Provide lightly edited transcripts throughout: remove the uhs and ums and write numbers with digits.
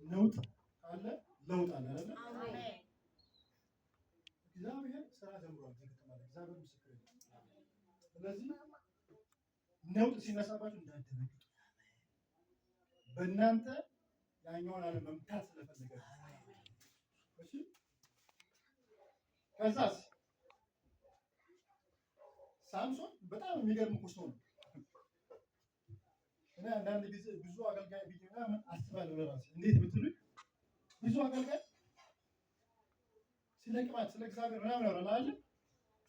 ነውጥ ካለ ለውጥ አለ አይደለ? እግዚአብሔር ስራ ጀምሯል እዚህ ከተማ ላይ። እግዚአብሔር ምስክር ነው። ስለዚህ ነውጥ ሲነሳባችሁ እንዳትደነግጡ። በእናንተ ያኛውን ዓለም መምታት ስለፈለገ። እሺ፣ ከዛስ ሳምሶን በጣም የሚገርም እኮ ሰው ነው። እኔ አንዳንድ ጊዜ ብዙ አገልጋይ ብዬ ምናምን አስባለሁ ለራሴ። እንዴት ብትሉኝ ብዙ አገልጋይ ስለ ቅባት፣ ስለ እግዚአብሔር ምናምን ያወራል አይደል?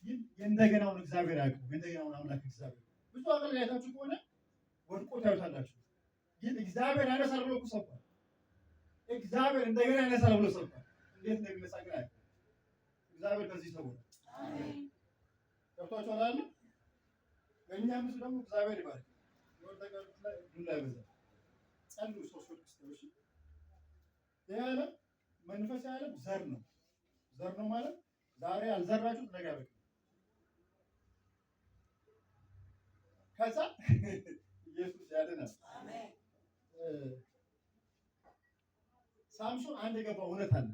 ግን የእንደገናውን እግዚአብሔር አያውቅም። የእንደገናውን አምላክ እግዚአብሔር ብዙ አገልጋይ አይታችሁ ከሆነ ወድቆ ታዩታላችሁ። ግን እግዚአብሔር ያነሳል ብሎ እኮ ሰብኳል። እግዚአብሔር እንደገና ያነሳል ብሎ ሰብኳል። እንዴት እንደሚነሳ ግን አያውቅም። እግዚአብሔር ከዚህ ሰው ነው። ገብቷችኋል አይደል? በእኛ ምስ ደግሞ እግዚአብሔር ይባርክ። የወደቀሉት ላይ ዱላ ይበዛል። ጸልዩ። ሰው ሲወድቅ ስትሉ እሺ። ይህ ዓለም መንፈሳዊ ዓለም ዘር ነው። ዘር ነው ማለት ዛሬ ያልዘራችሁት ነገ አይበቅልም። ከዛ ኢየሱስ ያድናል። ሳምሶን አንድ የገባው እውነት አለ።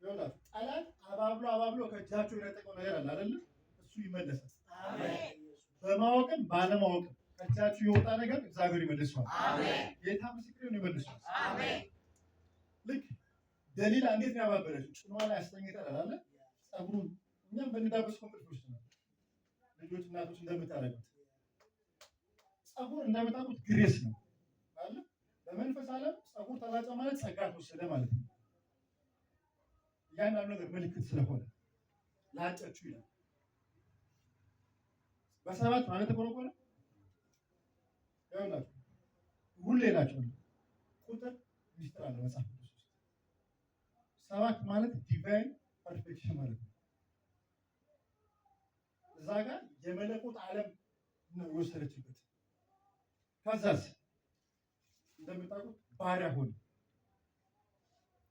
ይኸውላችሁ ጠላት አባብሎ አባብሎ ከእጃቸው የነጠቀው ነገር አለ አይደለ? እሱ ይመለሳል። በማወቅም ባለማወቅም ከእጃችሁ የወጣ ነገር እግዚአብሔር ይመልሰዋል። ጌታ ምስክሬን ይመልሰዋል። ልክ ደሊላ እንዴት ነው ያባበለችው? ጭኗ ላይ አስተኝታል አለ ጸጉሩን። እኛም በንዳበስ ኮምፕሊት ውስጥ ነው ልጆች እናቶች እንደምታደርጉት ጸጉር እንደምታውቁት grace ነው አለ። በመንፈስ ዓለም ጸጉር ተላጨ ማለት ጸጋ ተወሰደ ማለት ነው። እያንዳንዱ ነገር ምልክት ስለሆነ ላጨችው ይላል። በሰባት ማለት ተቆረቆረ። ይኸውላችሁ ሁሌ እላችኋለሁ ቁጥር ሚስጥር አለ መጽሐፍ ቅዱስ ውስጥ። ሰባት ማለት divine perfection ማለት ነው። እዛ ጋር የመለኮት ዓለም ነው የወሰደችበት። ከዛስ እንደምታውቁት ባሪያ ሆነ።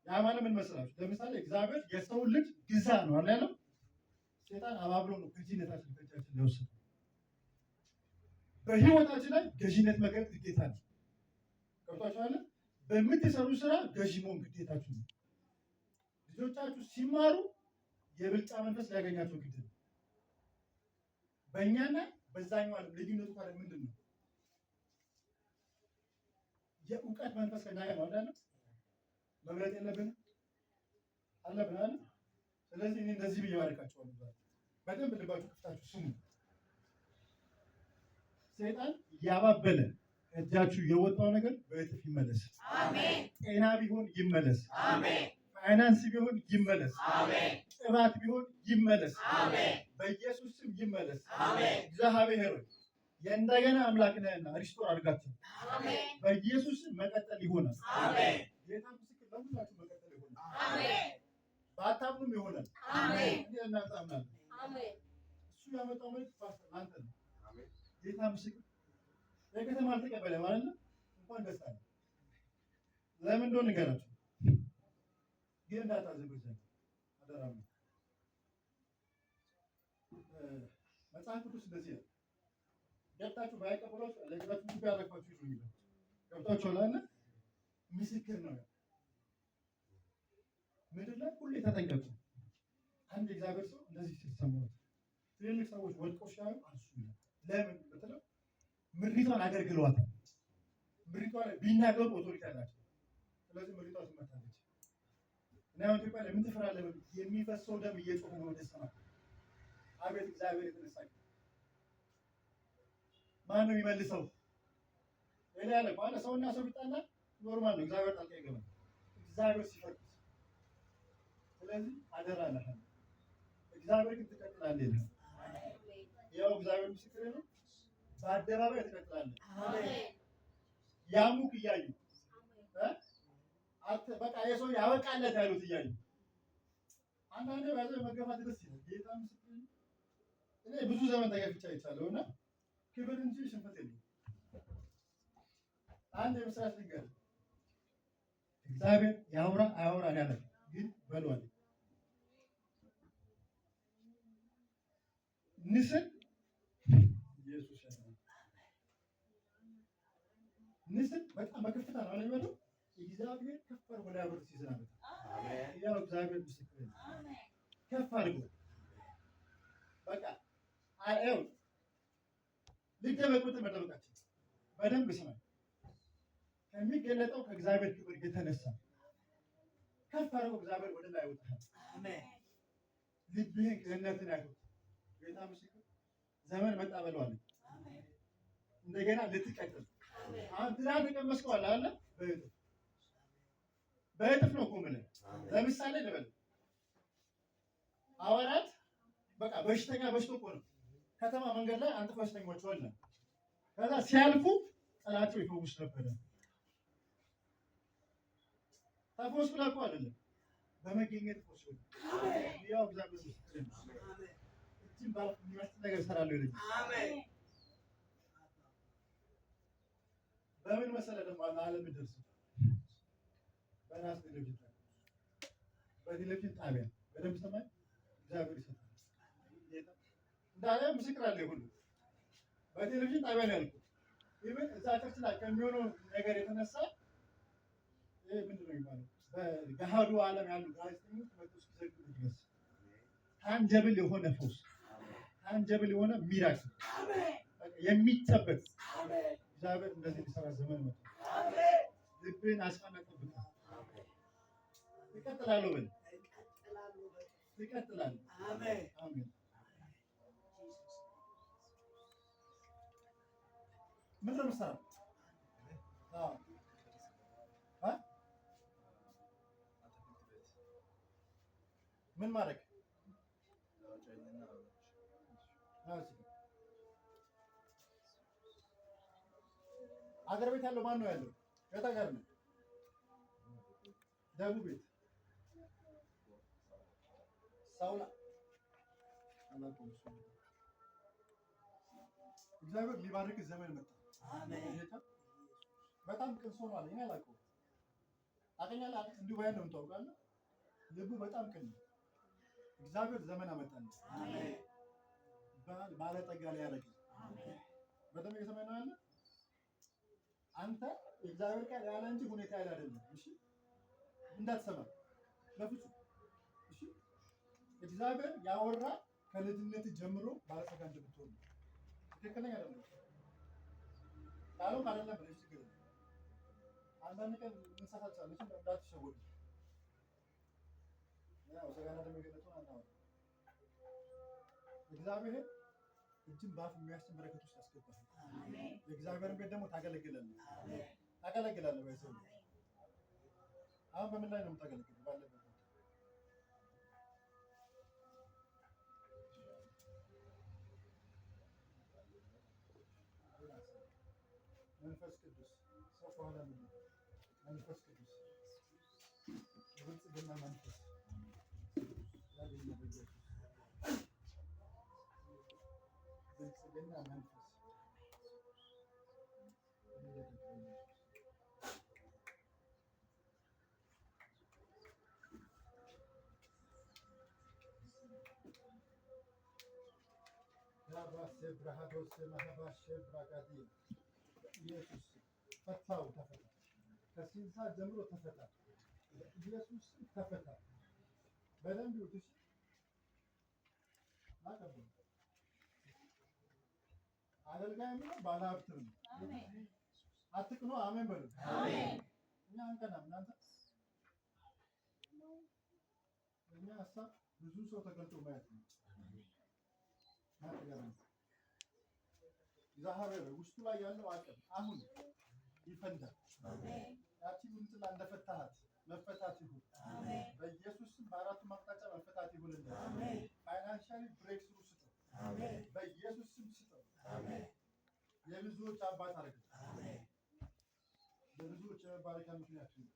ያ ማለት ምን መሰላችሁ? ለምሳሌ እግዚአብሔር የሰውን ልጅ ግዛ ነው አለ ያለው። ሴጣን አባብሎ ነው ገዢነታችን ከእጃችን የወሰደው። በህይወታችን ላይ ገዢነት መገለጥ ግዴታ ነው። ገብቷችኋል? በምትሰሩ ስራ ገዢ መሆን ግዴታችሁ ነው። ልጆቻችሁ ሲማሩ የብልጫ መንፈስ ሊያገኛቸው ግድ ነው። በእኛና በዛኛው ዓለም ልዩነቱ ታዲያ ምንድን ነው? የእውቀት መንፈስ ከኛ ጋር ነው አይደል? መብለጥ የለብንም አለብን አይደል? ስለዚህ እኔ እንደዚህ ብዬ ባርካችኋለሁ። በደንብ ልባችሁ ከፍታችሁ ስሙ። ሰይጣን እያባበለ ከእጃችሁ የወጣው ነገር በእጥፍ ይመለስ። ጤና ቢሆን ይመለስ። ፋይናንስ ቢሆን ይመለስ። ቅባት ቢሆን ይመለስ። በኢየሱስ ስም ይመለስ። እግዚአብሔር ሆይ የእንደገና አምላክ ነህና restore አድርጋቸው። በኢየሱስ ስም መቀጠል ይሆናል። ጌታ ምስክር ለሁላችሁ መቀጠል ይሆናል። ባታምኑም ይሆናል። እኔ እናንተ አምናለሁ። እሱ ያመጣው መልዕክት ፓስተር አንተ ነው። ጌታ ምስክር የከተማ አልተቀበለም ማለት ነው። እንኳን ደስ አለ። ለምን እንደሆነ ንገራቸው፣ ግን እንዳታዝኑ አደራ ነው። መጽሐፍ ቅዱስ እንደዚህ ነው። ገብታችሁ ባይቀበሏችሁ ለእግራችሁ ጉባ ያደረኳችሁ ይዙ ይላል። ገብታችኋል አይደል? ምስክር ነው። ምድር ላይ ሁሌ ተጠንቀቁ። አንድ የእግዚአብሔር ሰው እንደዚህ ሲል ሰማሁት። ትልልቅ ሰዎች ወድቀው ሲያዩ አንሱ ይላል። ለምን ብትለው ምድሪቷን አገልግለዋታል። ምድሪቷ ላይ ቢናገሩ authority አላቸው። ስለዚህ ምድሪቷ ትመታለች። እና አሁን ኢትዮጵያ ላይ ምን ትፈራለህ? የሚፈሰው ደም እየጮኸ ነው ወደ ሰማይ። አቤት እግዚአብሔር የተነሳ ማን ነው የሚመልሰው? ሌላ ያለ ከሆነ ሰውና ሰው ቢጣላ normal ነው። እግዚአብሔር ጣልቃ ይገባል። እግዚአብሔር ሲፈርድ፣ ስለዚህ አደራ እልሃለሁ። እግዚአብሔር ግን ትቀጥላለህ ይልሃል። ያው እግዚአብሔር ምስክሬ ነው። በአደባባይ ትቀጥላለህ። ያሙክ እያዩ በቃ የሰው ያበቃለት ያሉት እያዩ አንዳንዴ ባይዘው መገፋት ደስ ይላል። ጌታ ምስክሬ ነው። እኔ ብዙ ዘመን ተገፍቼ አይቻለሁ እና ክብር እንጂ ሽንፈት የለውም። አንድ የምስራች ልንገርህ፣ እግዚአብሔር ያውራ አያውራ ያለ ግን በሏል። ንስር ኢየሱስ ንስር በጣም በከፍታ ነው የሚበለው። እግዚአብሔር ከፍ አድርጎ ሊያበርስ season አመጣ። ያው እግዚአብሔር ምስክር ነው። ከፍ አድርጎ በቃ አየው ልደበቁት መደበቃችን በደንብ ስማ። ከሚገለጠው ከእግዚአብሔር ክብር የተነሳ ከፍ አድርጎ እግዚአብሔር ወደ ላይ ያወጣሃል። ልብህን ቅንነትን ያዩት ጌታ ምስክር ዘመን መጣ በለዋል። እንደገና ልትቀጥል አሁን ትናንት የቀመስከው አለ አለ በእጥፍ በእጥፍ ነው እኮ የምልህ። ለምሳሌ ልበል ሐዋርያት በቃ በሽተኛ በሽቶ እኮ ነው ከተማ መንገድ ላይ አንተ በሽተኞች አለ። ከዛ ሲያልፉ ጥላቸው ይፈውስ ነበረ። ተፈወስ ብላ እኮ አይደለም በመገኘት ፈውስ። ያው እግዚአብሔር ምስክር ነው። እጅን ባልፍ የሚመስል ነገር እሰራለሁ ይለኛል። በምን መሰለህ ደግሞ ለዓለም ደርስ በራስ ቴሌቪዥን ጣቢያ በቴሌቪዥን ጣቢያ በደንብ ሰማኝ። እግዚአብሔር ይሰጣል እንዳለ ምስክር አለ ሁሉ በቴሌቪዥን ጣቢያ ነው ያልኩት። even እዛ church ላይ ከሚሆነው ነገር የተነሳ ይሄ ምንድን ነው የሚባለው? በገሃዱ ዓለም ያሉ ጋዜጠኞች መጥተው እስኪዘግቡ ድረስ tangible የሆነ ፈውስ፣ tangible የሆነ miracle የሚጨበጥ እግዚአብሔር እንደዚህ ሊሰራ ዘመን መጥቷል። ልብህን አጽናና፣ ጠብቀህ እቀጥላለሁ በል ትቀጥላለህ። አሜን። ምንድን ነው የምትሰራው? አዎ እ ምን ማድረግ አገር ቤት ያለው ማን ነው ያለው? የት ሀገር ነው? ደቡብ ቤት ሳውላ አላውቀውም። እሱን እግዚአብሔር ሊባርክ ዘመን መጣ። በጣም ቅን ሰው ነው አለኝ። እኔ አላውቀውም። ታውቀኛለህ? እንዲሁ ባይን ነው የምታውቀው። ልቡ በጣም ቅን ነው። እግዚአብሔር ዘመን አመጣልህ። ባለጠጋ ሊያደርግህ በጣም እየሰማኝ ነው ያለ። አንተ የእግዚአብሔር ቃል ያለ እንጂ ሁኔታ ያለ አይደለም። እሺ እንዳትሰማ በፍጹም እሺ። እግዚአብሔር ያወራ ከልጅነት ጀምሮ ባለጸጋ እንደምትሆን ነው። ትክክለኛ አይደለም ካልሆነ አይደለም ብለሽ ችግር የለም። አንዳንድ ቀን እንሳሳታለን። እሺ እንዳትሸወዱ። ያው ስጋና ደም የገለጠውን አናወራም። እግዚአብሔር እጅን በአፍ የሚያስጭን በረከት ውስጥ ያስገባል። የእግዚአብሔርን ቤት ደግሞ ታገለግላለህ ታገለግላለህ። በሰው አሁን በምን ላይ ነው የምታገለግለው? ባለበት መንፈስ ቅዱስ ሰው ከኋላ ምን ነው? መንፈስ ቅዱስ የብልጽግና መንፈስ ያገኘ በኢየሱስ ብልጽግና መንፈስ ኢየሱስ ፈታው፣ ተፈታ። ከዚህ ሰዓት ጀምሮ ተፈታ። ኢየሱስ ተፈታ። በደንብ ይሁት። እሺ አቀበል አገልጋይም ነው ባለሀብትም ነው። አትቅኑ፣ አሜን በሉ። እኛ አንቀናም። እናንተ እኛ ሀሳብ ብዙ ሰው ተገልጦ ማየት ነው። እግዚአብሔር ውስጡ ላይ ያለው አቅም አሁን ይፈንዳ። ያቺ ውርንጭላ እንደፈታሃት መፈታት ይሁን በኢየሱስ ስም። በአራቱም አቅጣጫ መፈታት ይሁንልህ። Financially breakthrough ስጠው፣ በኢየሱስ ስም ስጠው። የብዙዎች አባት አድርገው፣ ለብዙዎች የመባረኪያ ምክንያት ይሁን።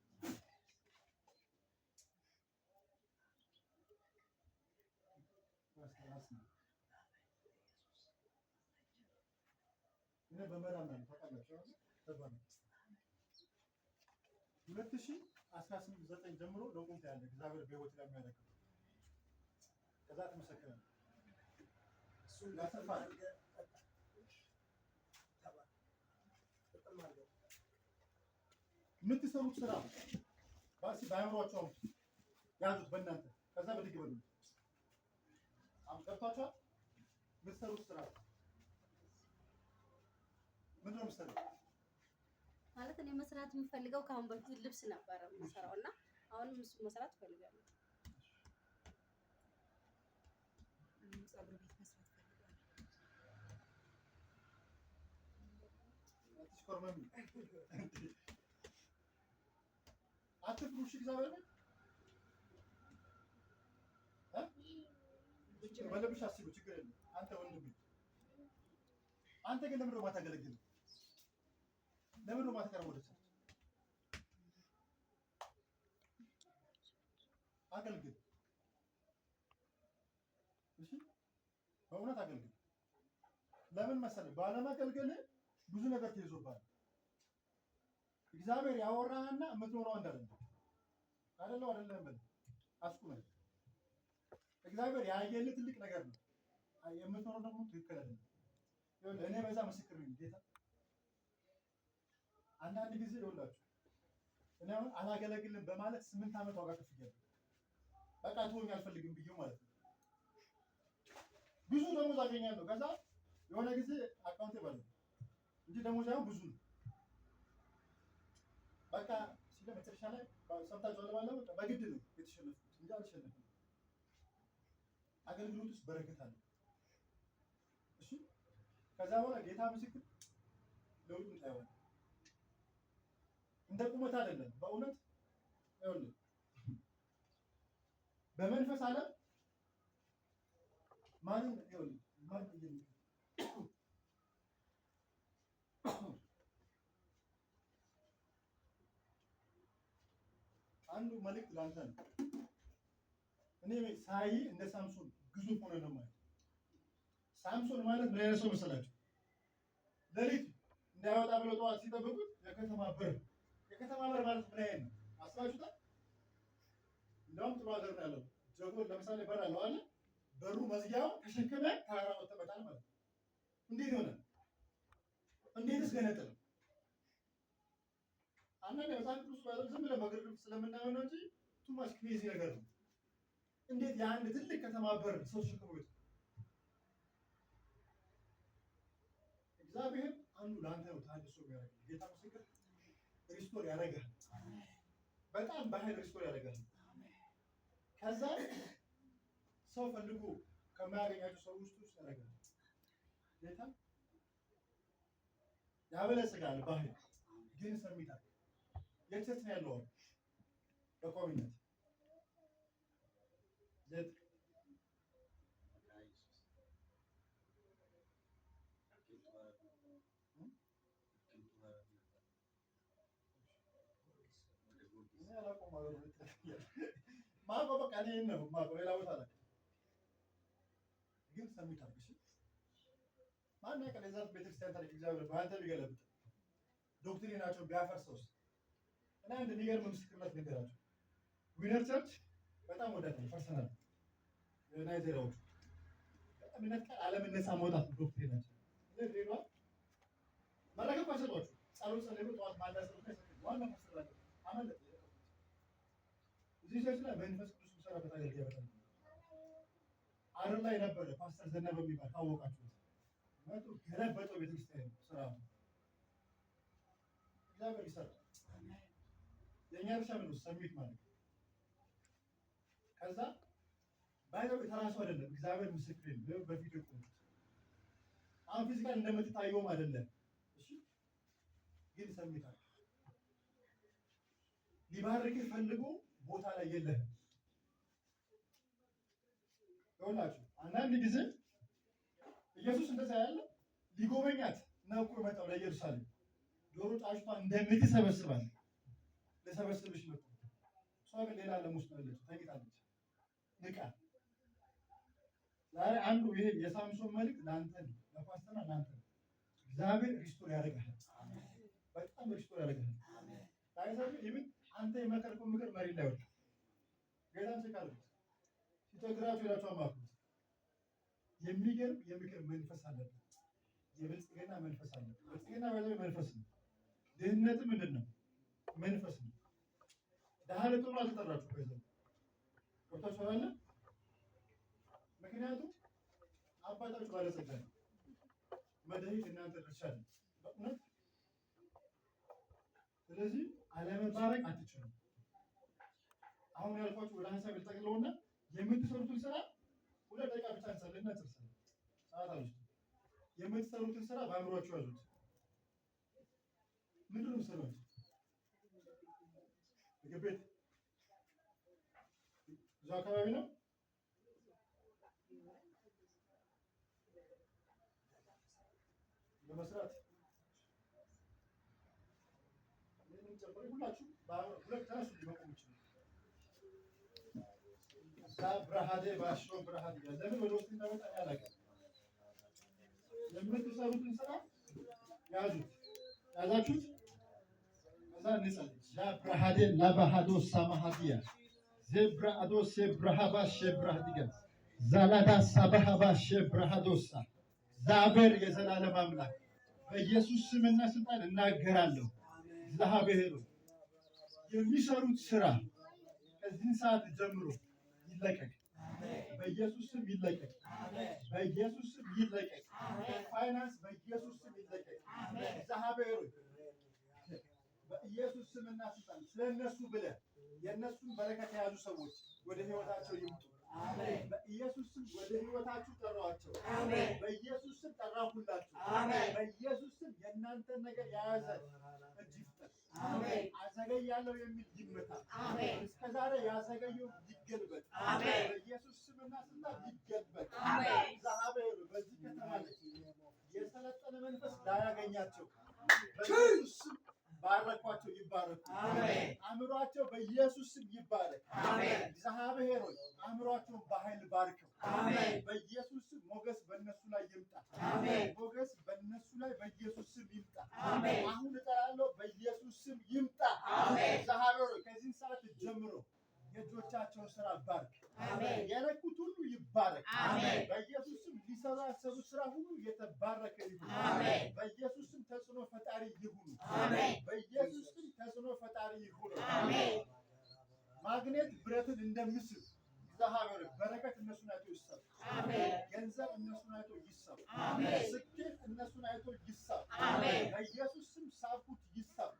እኔ በመዳን ነው ታውቃላችሁ አይደል? ተባረክ። 2018 ጀምሮ ለውጡን ታያለህ። እግዚአብሔር በህይወት ላይ የሚያደርገው ከዛ ትመሰክራለህ። እሱን ያሰፋል። የምትሰሩት ስራ ባሲ በአእምሯችሁ አምጡ፣ ያዙት በእናንተ፣ ከዛ ብድግ በሉ። አሁን ገብቷችኋል? የምትሰሩት ስራ ምንድን ነው የምትሰሩት? ማለት እኔ መስራት የምፈልገው ከአሁን በፊት ልብስ ነበረ የምሰራው እና አሁንም እሱ መስራት እፈልጋለሁ። ፀጉር ቤት መስራት እፈልጋለሁ። አትሽኮርመሚ፣ አትፍሩ። እሺ እግዚአብሔር ቤት እ በልብሽ አስቡ፣ ችግር የለም። አንተ ወንድሜ፣ አንተ ግን ለምንድን ነው የማታገለግለው? ለምንድን ነው የማትቀርበው ወደ church? አገልግል። እሺ በእውነት አገልግል። ለምን መሰለህ? ባለማገልገል ብዙ ነገር ተይዞብሃል። እግዚአብሔር ያወራህና የምትኖረው አንድ አይደለም። አይደለም አይደለም በል አስቁመኝ። እግዚአብሔር ያየልህ ትልቅ ነገር ነው። የምትኖረው ደግሞ ትክክል አይደለም። ይኸውልህ እኔ በዛ ምስክር ነኝ። ጌታ አንዳንድ ጊዜ ይኸውላችሁ እኔ አሁን አላገለግልም በማለት 8 ዓመት ዋጋ ከፍያለሁ። በቃ ትሆኝ አልፈልግም ብዬው ማለት ነው። ብዙ ደሞዝ አገኛለሁ። ከዛ የሆነ ጊዜ አካውንቴ ባለ እንጂ ደሞዝ ሳይሆን ብዙ ነው። በቃ ሲለ መጨረሻ ላይ ሰምታችኋል። ባለው በቃ በግድ ነው የተሸነፍኩት እንጂ አልሸነፍኩም። አገልግሎት ውስጥ በረከት አለ። እሺ ከዛ በኋላ ጌታ ምስክር ለውጡን ታየዋለህ። እንደ ቁመት አይደለም። በእውነት ይኸውልህ በመንፈስ ዓለም ማንም ይኸውልህ ማን አንዱ መልእክት ላንተ ነው። እኔ ሳይ እንደ ሳምሶን ግዙፍ ሆነ ነው ማለት። ሳምሶን ማለት ምን አይነት ሰው መሰላችሁ? ሌሊት እንዳይወጣ ብለው ጠዋት ሲጠብቁት የከተማ በር ማለት ምን አይነት ነው አስባችሁታል? እንደውም ጥሩ ሀገር ነው ያለው። ጀጎል ለምሳሌ በር አለው አለ፣ በሩ መዝጊያው ተሸክመ ተራራ ወጥተበታል ማለት ነው። እንዴት ይሆናል? እንዴትስ ገነጠለው? አንዳንድ መጽሐፍ ቅዱስ ዝም ብለህ በግርድፍ ስለምናየው ነው እንጂ too much crazy ነገር ነው። እንዴት የአንድ ትልቅ ከተማ በር ሰው ተሸክሞ ይወጣል? እግዚአብሔር አንዱ ለአንተ ነው ተሐድሶ የሚያደርግ። ጌታ ምስክር restore ያደርጋል። በጣም በኃይል restore ያደርጋል። ከዛ ሰው ፈልጎ ከማያገኛቸው ሰው ውስጥ ውስጥ ያደርጋል። ጌታ ያበለጽጋል። በኃይል ግን submit አድርግ። የት church ነው ያለው? በቋሚነት የት? እኔ አላውቀውም። ማውቀው በቃ እኔ ይሄን ነው የማውቀው፣ ሌላ ቦታ አላውቅም። ግን submit አድርግ። እሺ ማን ያውቃል? የዛ ቤተክርስቲያን ታሪክ እግዚአብሔር በአንተ ቢገለብጥ doctrine ኣቸውን ቢያፈርሰውስ? እና አንድ የሚገርም ምስክርነት ልንገራችሁ። Winner Church በጣም ወዳታለሁ personal፣ ናይጄሪያዎቹ በእምነት ቃል ዓለምን ነፃ ማውጣት ነው doctrine ኣቸው። እኔ ድሬዳዋ መድረክ እኮ አይሰጧችሁ። ጸሎት ጸልዩ፣ ጠዋት ማልዳ ጸሎት አይሰጡም። ዋና ፓስተር አመለጠ። እዚህ church ላይ መንፈስ ቅዱስ የሚሰራበት አገልጋይ በጣም አረር ላይ ነበረ ፓስተር ዘነበ የሚባል ካወቃችሁት፣ መቶ ገለበጠው ቤተክርስቲያን ስራ ነው። እግዚአብሔር ይሰራል። የእኛ ድርሻ ምንድን ነው? submit ማለት ከዛ ባይዘው የተራሱ አይደለም። እግዚአብሔር ምስክር ነው። በፊቱ የቆሙት አሁን physical እንደምትታየውም አይደለም። እሺ ግን submit አድርግ። ሊባርክህ ፈልጎ ቦታ ላይ የለህም። ይኸውላችሁ አንዳንድ ጊዜ ኢየሱስ እንደዛ ያለ ሊጎበኛት ነው እኮ የመጣው ለኢየሩሳሌም። ዶሮ ጫጩቷ እንደምትሰበስባል ልሰበስብሽ መጣሁ። እሷ ግን ሌላ ዓለም ውስጥ ነው ያለችው፣ ተኝታለች። ንቃ። ዛሬ አንዱ ይሄ የሳምሶን መልእክት ለአንተ ነው፣ ለፓስተርና ለአንተ ነው። እግዚአብሔር restore ያደርጋል። በጣም restore ያደርጋል። ታይዘው ይብን አንተ የመከርከው ምክር መሬት ላይ ወድቋል። ጌታን check አድርጉት። ሲቸግራችሁ ሄዳችሁ አማክሩት። የሚገርም የምክር መንፈስ አለበት። የብልጽግና መንፈስ አለበት። ብልጽግና በዚህ መንፈስ ነው። ድህነትም ምንድን ነው? መንፈስ ልትሆኑ አልተጠራችሁ። በዛ ገብታችኋል አይደለ? ምክንያቱም አባታችሁ ባለጸጋ ነው። መድኃኒት እናንተ ድርሻ ነው በእውነት። ስለዚህ አለመባረክ አትችሉም። አሁን ያልኳችሁ ወደ ሀሳብ ልጠቅለውና የምትሰሩትን ስራ 2 ደቂቃ ብቻ እንጸልይና እንጨርሳለን። ሰዓት አልወስድም። የምትሰሩትን ስራ በአእምሯችሁ ያዙት። ምንድን ነው የምትሰሩት? ምግብ ቤት እዛው አካባቢ ነው። ለመስራት ይህንን ጨምሬ ሁላችሁ ሁለት ተነሱ መቆም ይችላል። ብርሃዴ ባሾ ብርሃዴ ለምን ወደ ውስጥ እንደመጣ እኔ አላውቅም። የምትሰሩትን ስራ ያዙት። ያዛችሁት? ከዛ እንጸልይ። ላብርሃዴ ላባሃዶ ሳማሃዲያ ዜብራአዶ ሴብራሃባ ሼብራሃዲጋ ዛላዳ ሳባሃባ ሼብራሃዶሳ። እግዚአብሔር የዘላለም አምላክ፣ በኢየሱስ ስምና ስልጣን እናገራለሁ። እግዚአብሔር የሚሰሩት ስራ ከዚህን ሰዓት ጀምሮ ይለቀቅ። በኢየሱስ ስም ይለቀቅ። በኢየሱስ ስም ይለቀቅ። ፋይናንስ በኢየሱስ ስም ይለቀቅ። እግዚአብሔር ሆይ፣ በኢየሱስ ስምና ስልጣን ስለነሱ ብለህ የእነሱን በረከት የያዙ ሰዎች ወደ ህይወታቸው ይምጡ። በኢየሱስ ስም ወደ ህይወታችሁ ጠራኋቸው። በኢየሱስ ስም ጠራሁላችሁ። በኢየሱስ ስም የእናንተን ነገር የያዘ እጅ ይፍጠር። አዘገያለሁ የሚል ይመታ። እስከዛሬ ያዘገየው ይገልበጥ። በኢየሱስ ስምና ስልጣን ይገልበጥ። እግዚአብሔር በዚህ ከተማ ላይ የሰለጠነ መንፈስ ላያገኛቸው በኢየሱስ ስም ባረኳቸው፣ ይባረኩ። አእምሯቸው በኢየሱስ ስም ይባረክ። እግዚአብሔር ሆይ፣ አእምሯቸውን በኃይል ባርከው። በኢየሱስ ስም ሞገስ በእነሱ ላይ ይምጣ። ሞገስ በእነሱ ላይ በኢየሱስ ስም ይምጣ። አሁን እጠራለሁ፣ በኢየሱስ ስም ይምጣ። እግዚአብሔር ሆይ፣ ከዚህ ሰዓት ጀምሮ የእጆቻቸውን ስራ ባርክ። የነኩት ሁሉ ይባረክ። በኢየሱስ ስም ሊሰሩ ያሰቡት ስራ ሁሉ የተባረከ ይሁን። በኢየሱስ ስም ተጽዕኖ ፈጣሪ ይሁኑ። በኢየሱስ ስም ተጽዕኖ ፈጣሪ ይሁኑ። ማግኔት ብረትን እንደሚስብ እግዚአብሔር በረከት እነሱን አይቶ ይሳብ። ገንዘብ እነሱን አይቶ ይሳብ። ስኬት እነሱን አይቶ ይሳብ። በኢየሱስ ስም ሳብኩት፣ ይሳብ።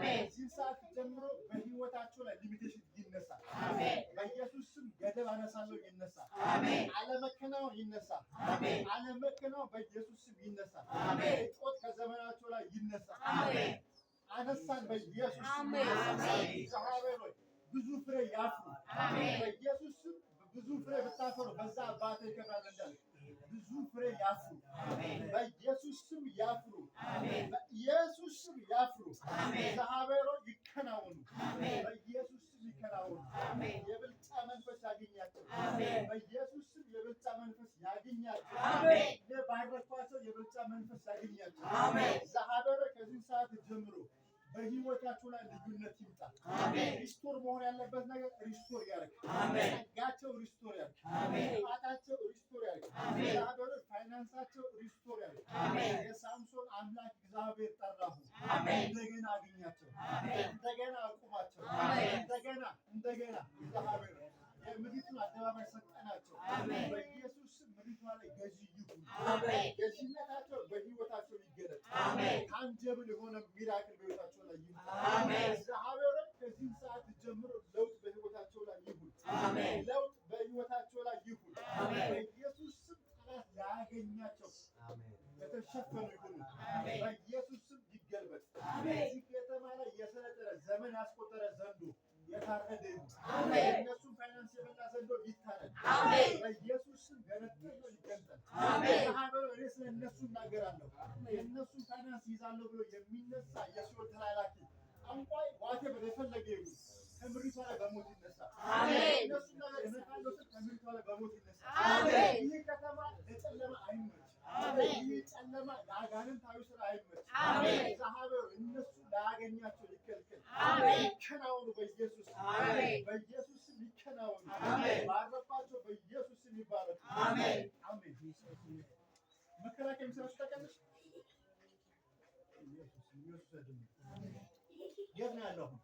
ከዚህ ሰዓት ጀምሮ በህይወታቸው ላይ limitation ይነሳ። በኢየሱስ ስም ገደብ አነሳለሁ፣ ይነሳ። አለመከናወን ይነሳ። አለመከናወን በኢየሱስ ስም ይነሳ። እጦት ከዘመናቸው ላይ ይነሳ። አነሳን፣ በኢየሱስ ስም ይነሳ። እግዚአብሔር ሆይ፣ ብዙ ፍሬ ያፍሩ። በኢየሱስ ስም ብዙ ፍሬ ብታፈሩ በዛ አባቴ ይከብራል እንዳለ ብዙ ፍሬ ያፍሩ። በኢየሱስ ስም ያፍሩ። በኢየሱስ ስም ያፍሩ። እግዚአብሔር ሆይ፣ ይከናወኑ። በኢየሱስ ስም ይከናወኑ። የብልጫ መንፈስ ያገኛቸው። በኢየሱስ ስም የብልጫ መንፈስ ያገኛቸው። እኔ ባረኳቸው፣ የብልጫ መንፈስ ያገኛቸው። እግዚአብሔር ሆይ፣ ከዚህ ሰዓት ጀምሮ በህይወታቸው ላይ ልዩነት ይምጣ። Restore መሆን ያለበት ነገር restore ያደርግ። ጸጋቸው restore ያደርግ። ቅባታቸው restore ያደርግ። እግዚአብሔር ሆይ፣ ፋይናንሳቸው restore ያደርግ። የሳምሶን አምላክ እግዚአብሔር ጠራሁ። እንደገና አግኛቸው። እንደገና አቁማቸው። እንደገና እንደገና እግዚአብሔር የምድሪቱን አደባባይ ሰጠናቸው። በኢየሱስ ስም ምድሪቷ ላይ ገዢ ይሁኑ። ገዢነታቸው በህይወታቸው ይገለጥ። Tangible የሆነ miracle በህይወታቸው ላይ ይምጣ። እግዚአብሔር ከዚህ ሰዓት ጀምሮ ለውጥ በህይወታቸው ላይ ይሁን። ለውጥ በህይወታቸው ላይ ይሁን። በኢየሱስ ስም ጠላት ላያገኛቸው የተሸፈኑ ይሁኑ። በኢየሱስ ስም ይገልበጥ። በዚህ ከተማ ላይ የሰለጠነ፣ ዘመን ያስቆጠረ ዘንዶ የታረደ ይሁን። የእነሱን ፋይናንስ የበላ ዘንዶ ይታረድ። በኢየሱስ ስም ገነጠል ነው፣ ይገንጠል። እግዚአብሔር፣ እኔ ስለ እነሱ እናገራለሁ። የእነሱን ፋይናንስ ይዛለሁ ብሎ የሚነሳ የሲኦል ተላላኪ ጠንቋይ whatever የፈለገ ይሁን ከምድሪቷ ላይ በሞት ይነሳ። የእነሱን ነገር እነካለሁ ስል ከምድሪቷ ላይ በሞት ይነሳ። ይህ ከተማ ለጨለማ አይመች። ይህ ጨለማ ለአጋንንታዊ ስራ አይመች። እግዚአብሔር እነሱ ላያገኛቸው ይከልክል። ይከናወኑ በኢየሱስ ስም። በኢየሱስ ስም ይከናወኑ። ባረኳቸው፣ በኢየሱስ ስም ይባረኩ። አሜን። መከላከያ የሚሰራችሁ ታውቂያለሽ? ኢየሱስ ኢየሱስ ያድነን። የት ነው ያለው አሁን?